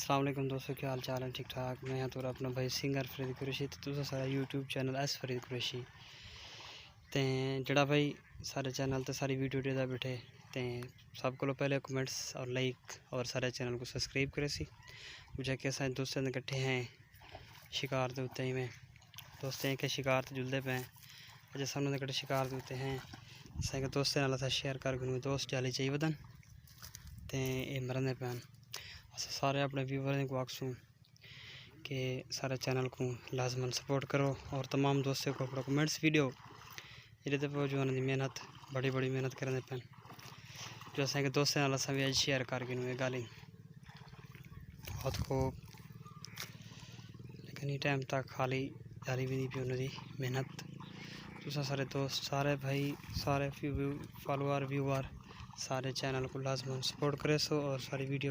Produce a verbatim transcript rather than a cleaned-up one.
السلام علیکم دوستو، کیا حال چال ہے؟ ٹھیک ٹھاک؟ میں ہاں تہاݙا اپݨا بھائی سنگر فرید قریشی، تے تساں ساݙا یوٹیوب چینل ایس فرید قریشی۔ تے جیڑھا بھائی ساݙے چینل تے ساݙی ویڈیو ݙیہدا ٻیٹھے، تے سب کولوں پہلے کمنٹس اور لائک اور ساݙے چینل کوں سبسکرائب کریسی۔ ݙوجھا کہ اساں دوستاں دے کٹھے ہیں شکار دے اُتے، ایویں دوستیں کہ شکار تے جلدے پئے ہیں۔ اڄ اساں انہاں دے کٹھے شکار دے اُتے ہیں۔ اساں کہ دوستیں نال اساں شیئر کر گھنوں، دوست جالی چائی ودن تے اے مرندے پئے ہن۔ اساں سارے اپݨے ویوریں کوں آکھسوں کہ سارے چینل کوں لازماً سپورٹ کرو اور تمام دوستیں کوں اپݨا کمنٹس ویڈیو جیڑھے تے پو جو انہاں دی محنت، بڑی بڑی محنت کریندے پئے ہن۔ جو اساں کہ دوستیں نال اساں وی اڄ شیئر کر گھنوں اے ڳالھیں۔ بہت خوب۔ لیکن ایں ٹائم تک خالی جاری ویندی پئی انہاں دی محنت۔ تساں سارے دوست، سارے بھائی، سارے فالوور، ویور، سارے چینل کوں لازماً سپورٹ کریسو اور ساری ویڈیو